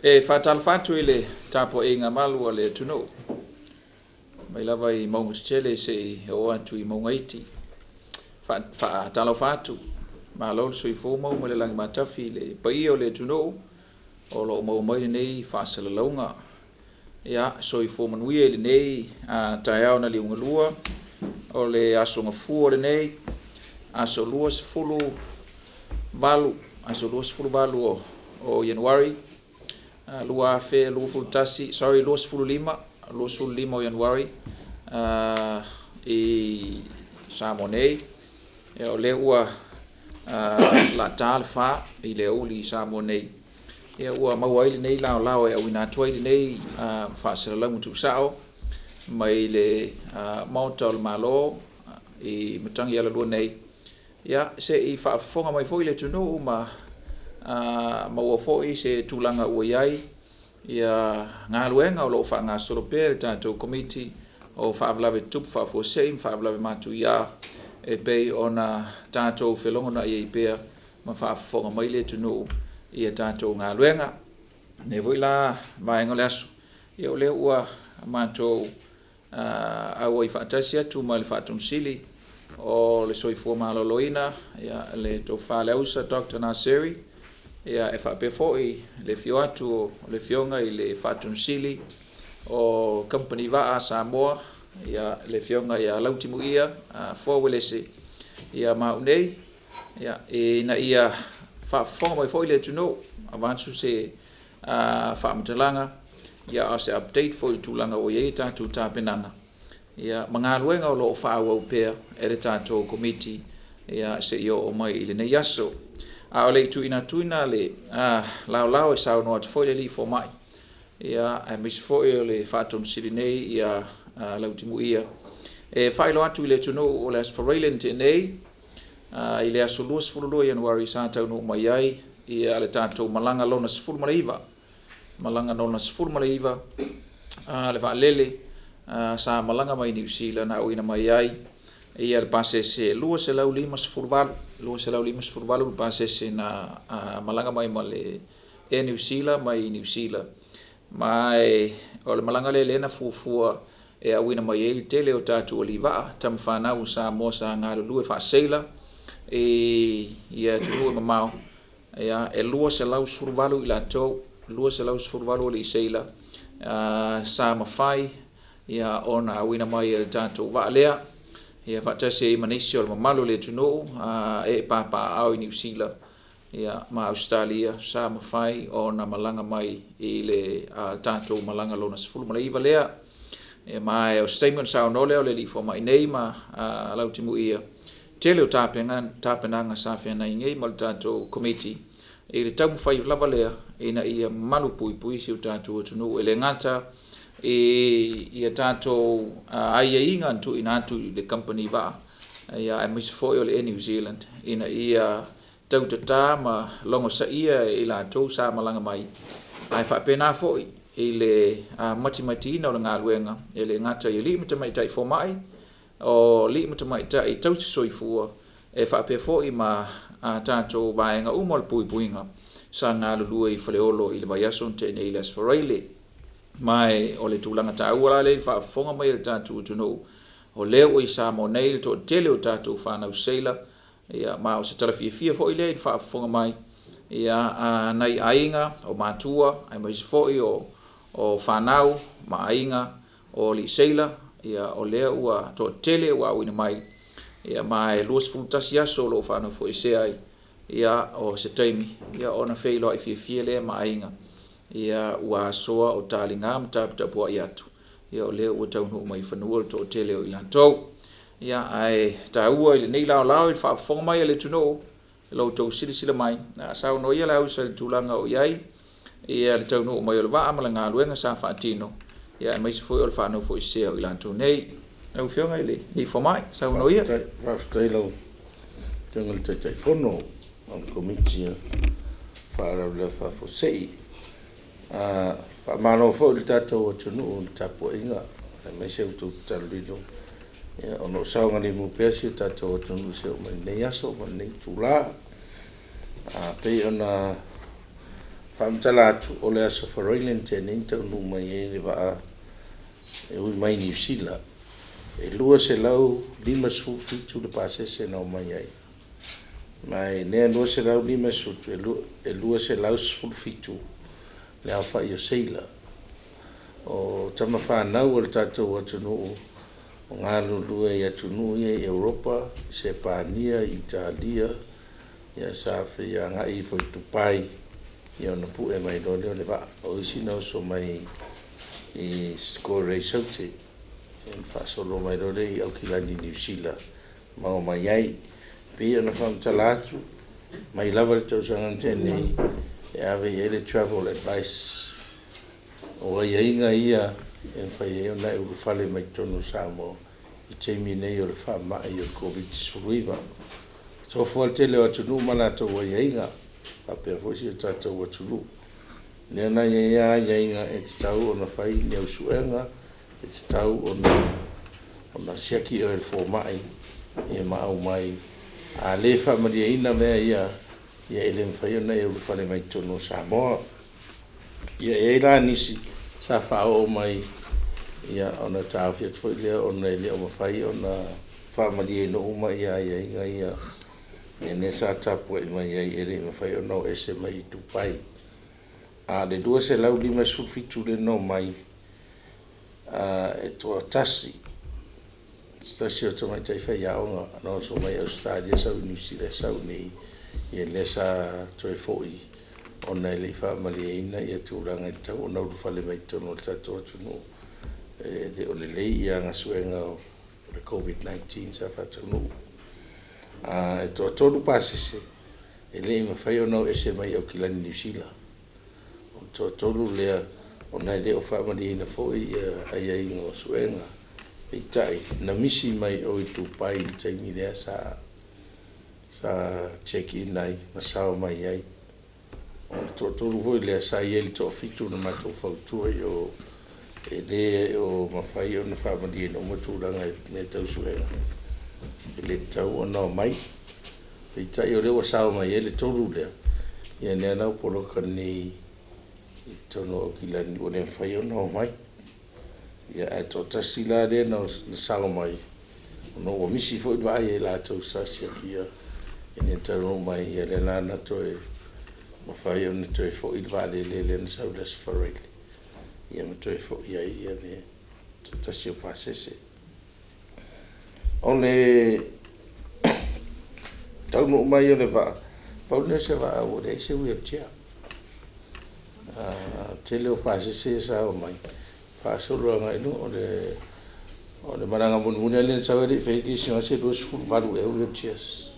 E faatalofa atu i le tapuaiga malu a le atunuu, mai lava i mauga tetele seia oo atu i mauga iti. Faatalofa atu, malo le soifua maua ma le lagi matafi i le paia o le atunuu o lo o maua mai lenei faasalalauga. Ia, soifua manuia i lenei taeao na liugalua, o le Aso Gafua lenei, aso 28, aso 28 o Ianuari 2021, sorry 25, 25 o Ianuari i Samoa nei. Ia, o lea ua lata le 4 i le aoauli i Samoa nei, ia ua maua ai lenei laolao e auina atu ai lenei faasalalauga tuusao mai le Maota o le Malo i Matagialalua nei, ia se i faafofoga mai foi le atunuu ma maua foi se tulaga ua i ai ia galuega o lo o faagasolo pea e le tatou Komiti o Faalavelave Tutupu Faafuasei ma Faalavelave Matuia e pei ona tatou felogonai ai pea ma faafofoga mai le atunuu i a tatou galuega. I lenei foi la vaega o le aso, ia o lea ua matou auai faatasi atu ma le Faatonu Sili o le Soifua Maloloina, le Tofa a le Ausa Dr. Naseri, e faapea foi le afio atu o le Afioga i le Faatonu Sili o Kamupani Vaa a Samoa, le Afioga ia Lautimuia Afoa Uelese, ma au nei, ina ia faafofoga mai foi le atunuu, avatu se faamatalaga, a o se update foi i le tulaga ua i ai a tatou tapenaga ma galuega o lo o faaauau pea e le tatou Komiti seia oo mai i lenei aso. A o le i tuuina atu le laolao e saunoa atu foi le alii fomai, aemaise foi o le Faatonu Sili nei ia Lautimuia, e faailoa atu i le atunuu o le Aso Faraile na tea nei, i le aso 22 o Ianuari sa taunuu mai ai le tatou malaga lona 19, malaga lona 19 a le vaalele sa malaga mai Niu Sila na auina mai ai le pasese 258, 258 le pasese na malaga mai ma le Air New Zealand mai Niu Sila. Ma o le malaga lea lea na fuafua e auina mai ai le tele o tatou alii vaa, tama fanau a Samoa sa galulue faa-sailor i atunuu e mamao. E 218 i latou, 218 alii seila sa mafai ona auina mai e le tatou vaa lea, faatasi ai ma nisi o le mamalu o le atunuu e papaaao i Niu Sila ma Ausetalia sa mafai ona malaga mai i le tatou malaga lona 19 lea. Ma o se taimi ona saunoa lea o le alii fomai nei ma Lautimuia, tele o tapenaga sa feagai nei ma le tatou Komiti i le taumafai lava lea ina ia malupuipuia si o tatou atunuu, e le gata i a tatou aiaiga na tuuina atu i le kamupani vaa, aemaise foi o le Air New Zealand ina ia tautatā ma logosaia e i latou sa malaga mai, ae faapena foi i le matimatiina o le galuega, e le gata i alii ma tamaitai fomai, o alii ma tamaitai tausi soifua, e faapea foi ma a tatou vaega uma o le puipuiga sa galulue i Faleolo i le vaiaso na tea nei i le Aso Faraile. Ma o le tulaga taua la lea i le faafofoga mai a le tatou atunuu, o lea ua i Samoa nei le toatele o tatou fanau seila, ma o se tala fiafia foi lea i le faafofoga mai a nai aiga, o matua aemaise foi o fanau ma aiga o alii seila, o lea ua toatele ua auina mai, ma e 21 aso o lo o faanofoesea ai, o se taimi ona feiloai fiafia lea ma aiga ua asoa o taliga ma taputapuai atu, o lea ua taunuu mai i fanua le toatele o i latou. Ae taua i lenei laolao i le faafofoga mai a le atunuu i lo outou silasila mai, saunoa ia Leausa i le tulaga o i ai le taunuu mai o le vaa ma le galuega sa faatino, aemaise foi o le faanofoesea o i latou nei. Lau Afioga i le Fomai, saunoa ia. Faafetai i lau Afioga i le Taitaifono o le Komiti o Faalavelave Faafuasei. Faamalo foi i le tatou atunuu i le tapuaiga aemaise o le tou tatalo lilo o lo o saogalemu pea si o tatou atunuu seia oo mai i lenei aso ma lenei itula. E pei ona Faamatala atu, o le Aso Faraile na tea nei na taunuu mai ai le vaa e ui mai Niu Sila, e 257 le pasese na omai ai, ma i lea 257, e 217 le aofai o seila. O tama fanau a le tatou atunuu o galulue i atunuu ia i Europa, Sepania, Italia, sa fia agai ifo i Dubai ona pue mai loa lea o le vaa. O isi na oso mai i Korea i Saute, ona faasolo mai loa lea i Aukilani Niu Sila ma omai ai. E pei ona faamatala atu, mai lava i le tausaga na tea nei, e ave i ai le travel advice. O aiaiga ia e mafai ai ona e ulufale mai totonu o Samoa i taimi nei o le faamai o le Koviti-19. E tofu lava le tele o atunuu ma latou aiaiga, faapea foi si o tatou atunuu. O lea la e i ai lava aiaiga e tatau ona fai ni au suega, e tatau ona siaki oe e le fomai ma aumai. A le faamalieina mea ia, e le mafai ona e ulufale mai totonu o Samoa. Ia, e i ai la nisi sa faaoo mai, ona taofi atu foi lea ona e le o mafai ona faamalieina uma aiaiga ia, lea sa tapuai mai ai e le i mafai ona o ese mai Dubai. A o le 257 lea na omai, e toatasi se tasi o tamaitai faiaoga na oso mai Ausetalia sau i Niu Sila e sau i inei, ia lea sa toe foi ona e le i faamalieina tulaga e tatau ona ulufale mai totonu o le tatou atunuu, e le o lelei ana suega o le Koviti-19 sa faataunuu. E toatolu pasese e le i mafai ona o ese mai Aukilani Niu Sila. O le toatolu lea ona e le o faamalieina foi aiaiga o suega. Peitai, na misi mai o i Dubai i le taimi lea sa check in ai ma sao mai ai. O le toatolu foi lea sa i ai i le toafitu na matou fautua i o, e le o mafai ona faamalieina uma tulaga i mea tau suega, e le tatau ona omai. Peitai o lea ua sao mai ai le tolu lea, ia lea la ua poloka nei i totonu o Aukilani ua le mafai ona omai. Ia, ae toatasi la lea na sao mai, ona ua misi foi le vaai a i latou sa siakia ina ia taunuu mai, ia lea la na toe mafai ona toe foi le vaalele lea na sau i le Aso Faraile, ia ma toe foi ai le tasi o pasese. O le taunuu mai o le vaa, pau lenei o se vaa ua leai se wheelchair. O le tele o pasese ia sa omai, faasolo agai i luga. O le malaga mulimuli lava lea na sau ai e le i faia le kerisimasi e 28 ea wheelchairs.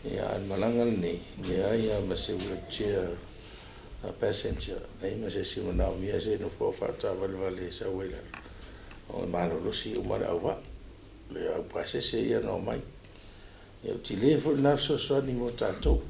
Ia, a o le malaga lenei, leai lava ma se wheelchair passenger, leai ma se isi e manaomia se nofoa faataavalevale e sau ai i lalo, e malolosi uma le auvaa, le au pasese ia na omai. Ia ua tele foi lena fesoasoani mo tatou.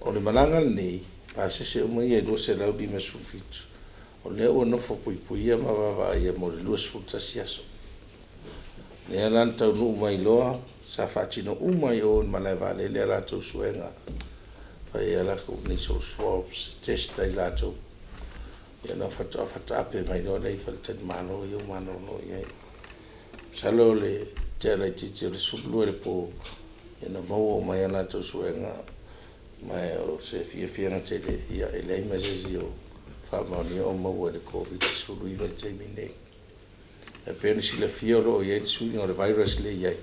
O le malaga lenei, pasese uma ia e 257, o lea ua nofo puipuia ma vaavaaia mo le 21 aso. Lea la na taunuu mai loa, sa faatino uma i o i le malae vaalele a latou suega, fai a latou nasal swabs, test ai latou, ia ona faatoa fataape mai loa lea i faletalimalo ia ua malolo i ai. Masalo o le tea laitiiti o le 12 i le po na maua uma ai a latou suega, ma o se fiafiaga tele, e leai ma se isi o faamaonia o maua i le Koviti-19 i le taimi lenei. E pei ona silafia o lo o i ai le suiga o le virus lea e i ai.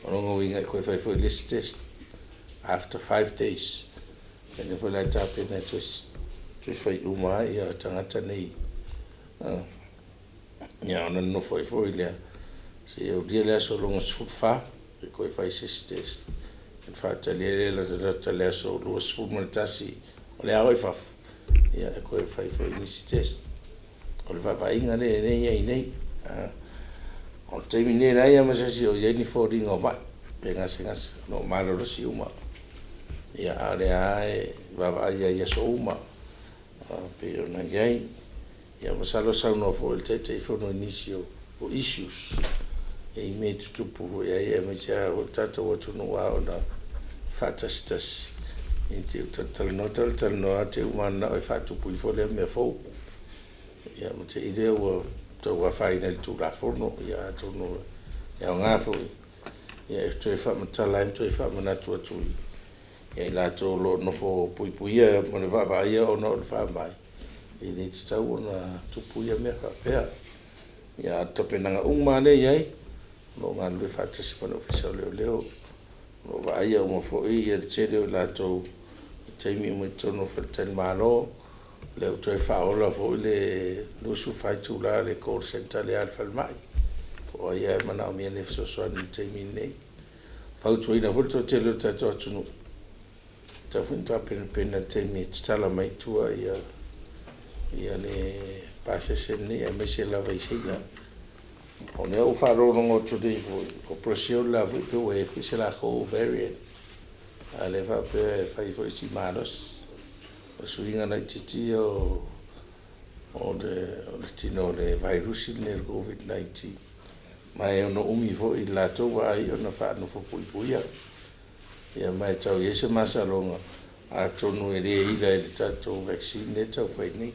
O lona uiga e toe fai foi le isi test after 5 days. O lea foi la e tapena e toe fai uma lava tagata nei, ia ona nonofo ai foi lea seia aulia le aso lona 14 e toe fai se isi test ona faatali ai lea e latalata i le aso 21 o le a o i fafo, ia e toe fai foi nisi test. O le vaavaaiga lea e i ai nei. O le taimi nei e leai lava ma se isi o i ai ni foliga o mai pe gasegase, o lo o malolosi uma. Ia, a o lea lava e vaavaai i ai i aso uma pei ona i ai. Ia masalo na saunoa foi le Taitaifono i nisi o issues e i ai mea e tutupu foi aemaise lava o le tatou atunuu a oo ina faatasitasi. Ina te i ua talatalanoa talatalanoa lava te i ua mananao e faatupu ifo lea mea fou. Ia ma te i lea ua tau afaina i le Tulafono. Ia atonu e aoga foi e toe faamatala ai ma toe faamanatu atu ia i latou o lo o nofo puipuia ma le vaavaaia ona o le faamai, e le tatau ona tupu ia mea faapea. Ia a o tapenaga uma lava lea e i ai, o lo o galulue faatasi ma le Ofisa o Leoleo, o lo o vaaia uma foi le toatele o i latou i taimi uma i totonu o faletalimalo. O lea ua toe faaola foi le 24 itula o le call centre lea a le falemai, po o ai lava e manaomia ni fesoasoani i le taimi lenei. E fautuaina foi le toatele o le tatou atunuu, e tatau foi ona tapenapena i le taimi e tatala mai ai i tua le pasese lenei, aemaise lava i seila. O lea ua ou faalogologo atu nei foi, o Brazil la foi pei ua i ai foi se latou variant, a o lea e faapea e fai foi si malosi. O suiga laitiiti ia o le tino o le vairusi lenei o le Koviti-19, ma e ono umi foi i le latou vaai ona faanofo puipuia. Ia ma e tau i ai se masalosaloga, atonu e le ila i le tatou vaccine lea e tau fai nei.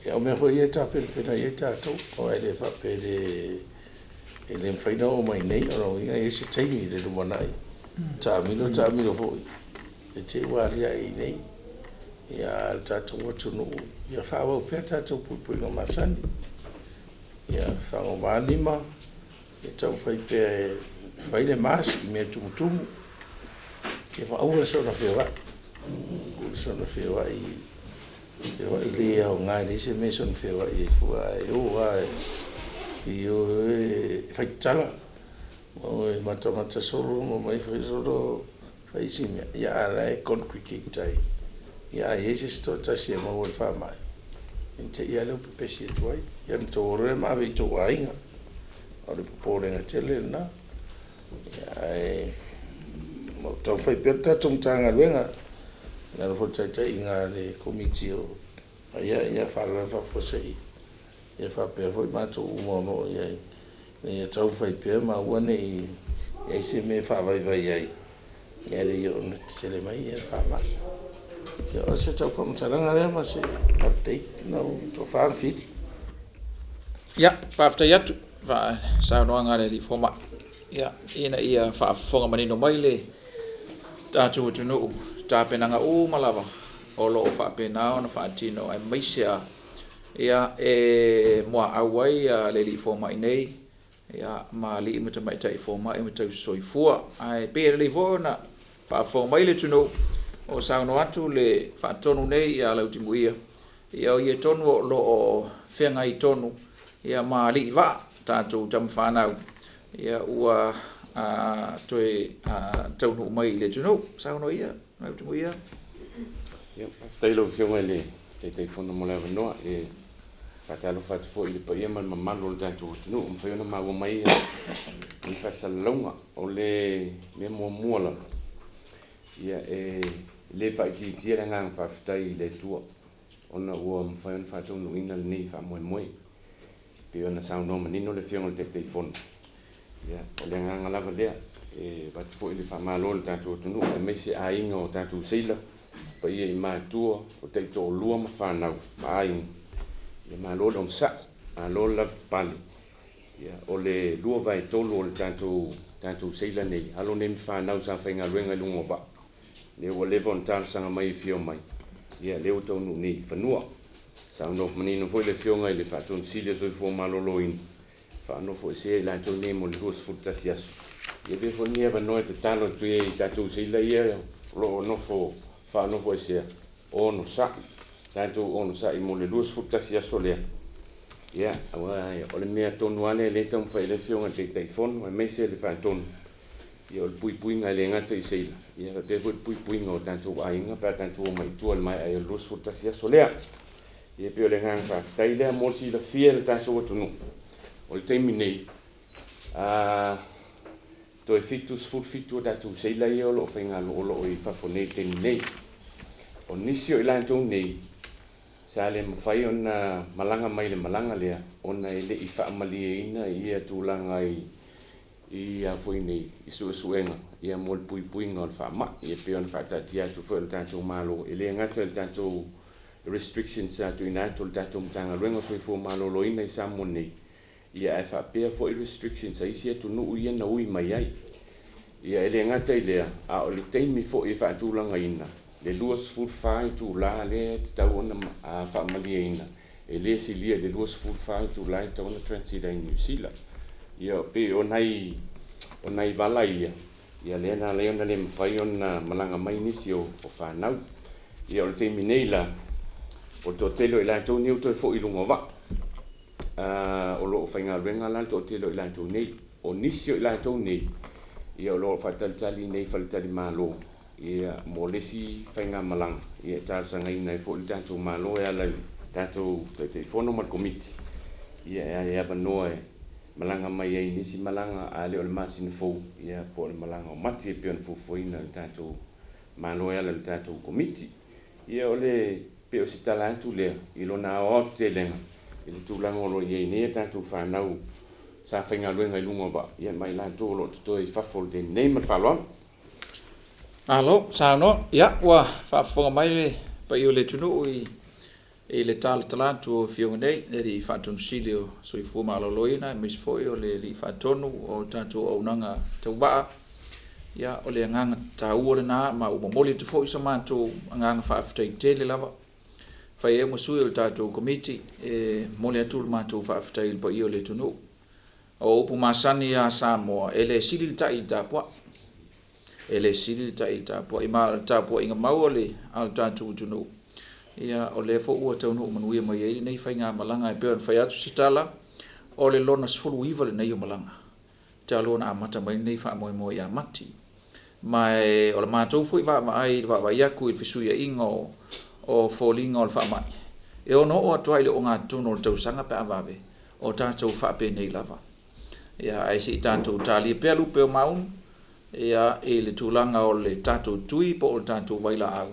Ia o mea foi ia e tapenapena i ai tatou, aua e le faapea e le mafai ona oo mai i inei. O lona uiga e i ai se taimi i le lumanai, taamilo taamilo foi, ne i te i ua aliae i inei. Ia a o le tatou atunuu, ia faaauau pea tatou puipuiga masani. Ia fagoma lima, ia taumafai pea e fai le mask i mea tumutumu, ma aua le soona feoai. Aua le soona feoai, feoai le aoga, e leai se mea e soona feoai ai fua, ae o lava e fai tatala, o e matamata solo ma omai solo fai isi mea, a o la e congregate ai. Ia a i ai se isi toatasi e maua i le faamai, ona te i lava lea ua pepesi atu ai, ia ona outou o loa lea ma ave i tou aiga. O le popolega tele lena. Ae o lo o taumafai pea le tatou Matagaluega i lalo foi o le taitaiga a le Komiti o Faalavelave Faafuasei, ia faapea foi matou uma o lo o i ai, ina ia taumafai pea ma aua ne i i ai se mea e faavaivai ai, ae le i oo ina tetele mai le faamai. Ia o se tau faamatalaga lea ma se update lau Tofa Fili. Ia, faafetai atu i le saunoaga a le alii fomai, ina ia faafofoga manino mai le tatou atunuu i tapenaga uma lava o lo o faapena ona faatino aemaise lava e muaau ai le alii fomai nei ma alii ma tamaitai fomai ma tausisoifua. Ae pei e lelei foi ona faafofoga mai le atunuu o saunoa atu le Faatonu nei ia Lautimuia, ia o ia tonu o lo o feagai tonu ma alii vaa, tatou tama fanau ua toe taunuu mai i le atunuu. Saunoa ia Lautimuia. Faafetai i lau Afioga i le Taitaifono mo le avanoa. E faatalofa atu foi i le paia ma le mamalu o le tatou atunuu ua mafai ona maua mai nei faasalalauga. O le mea muamua lava, ia e le faaitiitia le agaga faafetai i le Atua ona ua mafai ona faataunuuina lenei faamoemoe. E pei ona saunoa manino le Afioga i le Taitaifono, ia o le agaga lava lea e avatu foi le faamalo i le tatou atunuu aemaise aiga o tatou seila, paia i matua o taitoalua ma fanau ma aiga, ia malo le onosai, malo le lavapapale. Ia o le 2/3 o le tatou seila nei, alo nei ma fanau sa faigaluega i luga o vaa, lea ua leva ona talosaga mai e fia omai, ia lea ua taunuu nei i fanua. Saunoa manino foi le Afioga i le Faatonu Sili o le Soifua Maloloina, faanofoesea i latou nei mo le 21 aso. Ia avea foi lenei avanoa e tatalo atu ai i tatou seila ia o lo o nofo faanofoesea, onosai, tatou onosai mo le 21 aso lea. Ia, aua o le mea tonu lava lea o lea e taumafai i ai le Afioga i le Taitaifono aemaise le Faatonu, ia o le puipuiga e le gata i seila, ia faapea foi le puipuiga o tatou aiga pe a tatou omai i tua i le maea ai o le 21 aso lea. Ia pei o le agaga faafetai lea mo le silafia e le tatou atunuu, o le taimi nei, toe 77 a tatou seila ia o lo o faigaluega o lo o i fafo nei i le taimi nei. O nisi o i latou nei, sa le mafai ona malaga mai i le malaga lea ona e le i faamalieina ia tulaga i i a foi nei i suesuega ia mo le puipuiga o le faamai. E pei ona faataatia atu foi e le tatou Malo, e le gata i le tatou restrictions sa tuuina atu e le tatou Matagaluega o Soifua Maloloina i Samoa nei, ia ae faapea foi restrictions a isi atunuu ia na ui mai ai. Ia e le gata i lea, a o le taimi foi e faatulagaina le 24 itula lea e tatau ona faamalieina, e le silia i le 24 itula e tatau ona transit ai i Niu Sila. Ia pei o nai o nai vala ia, ia lea na ala ai ona le mafai ona malaga mai nisi o fanau. Ia o le taimi nei la, o le toatele o i latou nei ua toe foi i luga o vaa. O lo o faigaluega la le toatele o i latou nei. O nisi o i latou nei, ia o lo o faatalitali nei i faletalimalo ia mo le isi faigamalaga, ia e talosagaina ai foi le tatou Malo e ala i le tatou Taitaifono ma le Komiti, ia e avanoa e malaga mai ai i nisi malaga, a le o le masina fou, ia po o le malaga o Mati e pei ona fuafuaina e le tatou Malo e ala i le tatou Komiti. Ia o le pei o se tala atu lea i lona aoaotetelega i le tulaga o lo o i ai nei a tatou fanau sa faigaluega i luga o vaa, ia ma i latou o lo o totoe i fafo i le taimi nei. Ma le faaaloalo. Malo saunoa. Ia, ua faafofoga mai le paia o le atunuu i le talatala atu o Afioga nei, le Alii Faatonu Sili o Soifua Maloloina aemaise foi o le Alii Faatonu o tatou auaunaga tauvaa. Ia, o le agaga taua lena ma ua momoli atu foi so matou agaga faafetai tele lava. E fai ai ma sui o le tatou Komiti e momoli atu le matou faafetai i le paia o le atunuu. O upu masani a Samoa, e le sili le tai i le tapuai. E le sili le tai i le tapuai, ma o le tapuaiga mau a le tatou atunuu, ia o lea foi ua taunuu manuia mai ai lenei faigamalaga. E pei ona fai atu se tala, o le lona 19 lenei o malaga talu ona amata mai lenei faamoemoe ia Mati. Ma o le matou foi vaavaai i le vaavaai atu i le fesuiaiga o foliga o le faamai, e ono oo atu lava i le ogatotonu o le tausaga pe a vave, o tatou faapenei lava. Ia, ae se i tatou talia pea lupe o maunu ia, i le tulaga o le tatou tui po o le tatou vailaau,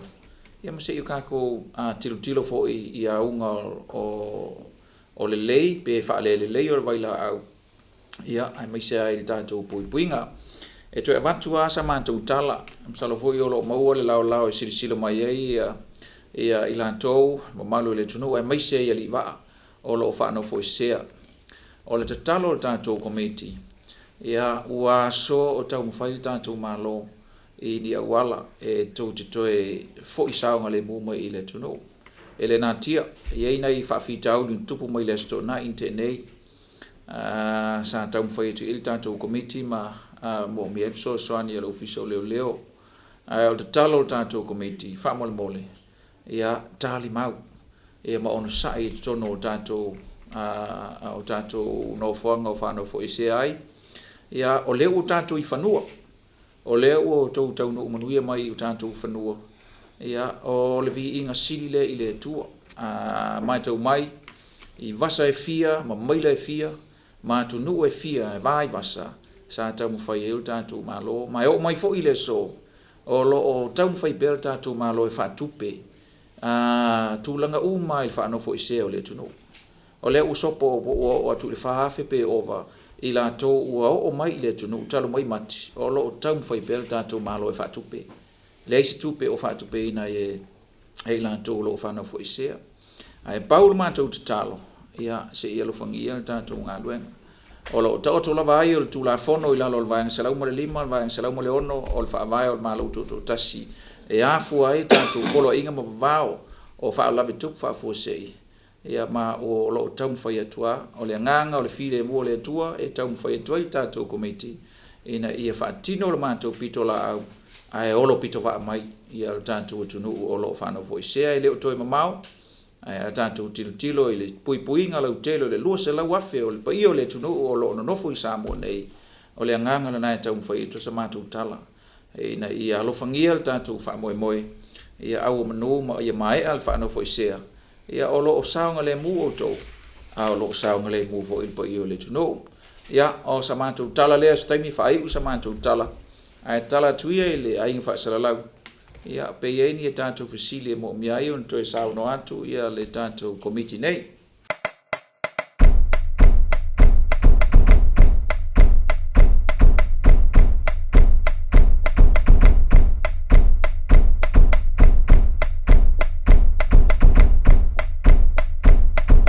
ia ma se i o tatou tilotilo foi i auga o lelei pe faalelelei o le vailaau, ia, aemaise ai le tatou puipuiga. E toe avatu lava sa matou tala, masalo foi o lo o maua le laolao e silasila mai ai ia i latou, mamalu o le atunuu, aemaise i alii vaa o lo o faanofoesea. O le tatalo a le tatou Komiti, ia, ua aso o taumafai le tatou Malo i ni auala e tou te toe foi saogalemu mai i le atunuu. E le natia, e i ai nai faafitauli na tupu mai le Aso Toonai na tea nei, sa taumafai atu i ai le tatou Komiti ma moomia ai le fesoasoani a le Ofisa o Leoleo. Ae o le tatalo a le tatou Komiti, faamolemole, ia talimau ia ma onosai i totonu o tatou nofoaga o faanofoesea ai. Ia, o lea ua tatou i fanua, o lea ua outou taunuu manuia mai i o tatou fanua, ia, o le viiga sili lea i le Atua. A matau mai i vasa e fia ma maila e fia ma atunuu e fia e va i vasa sa taumafai ai o tatou Malo, ma e oo mai foi i le aso o lo o taumafai pea le tatou Malo e faatupe tulaga uma i le faanofoesea o le atunuu. O lea ua sopo ua oo atu i le 4,000 pe ova i latou ua oo mai i le atunuu talu mai Mati, o lo o taumafai pea le tatou Malo e faatupe. Leai se tupe o faatupeina e i latou o lo o faanofoesea. Ae pau le matou tatalo, ia, se i alofagia le tatou galuega. O lo o taoto lava ai o le Tulafono i lalo o le Vaega 105, le Vaega 106 o le Faavae o le Malo Tutoatasi e afua ai tatou poloaiga ma vavao o faalavelave tupu faafuasei, ia, ma o lo o taumafai atu lava. O le agaga o le filemu o le Atua e taumafai atu ai le tatou Komiti ina ia faatino le matou pitolaau ae olo pitovaa mai ia le tatou atunuu o lo o faanofoesea. E le o toe mamao, ae a tatou tilotilo i le puipuiga lautele o le 200,000 o le paia o le atunuu o lo o nonofo i Samoa nei, o le agaga lena e taumafai atu sa matou tala ina ia alofagia le tatou faamoemoe, ia auomanu ma ia maea le faanofoesea. Ia, o lo o saogalemu outou, a o lo o saogalemu foi le paia o le atunuu. Ia, o sa matou tala lea, se taimi faaiu sa matou tala, ae tala atu ia i le aiga faasalalau, ia, pe i ai ni a tatou fesili e moomia ai ona toe saunoa atu ia le tatou Komiti nei.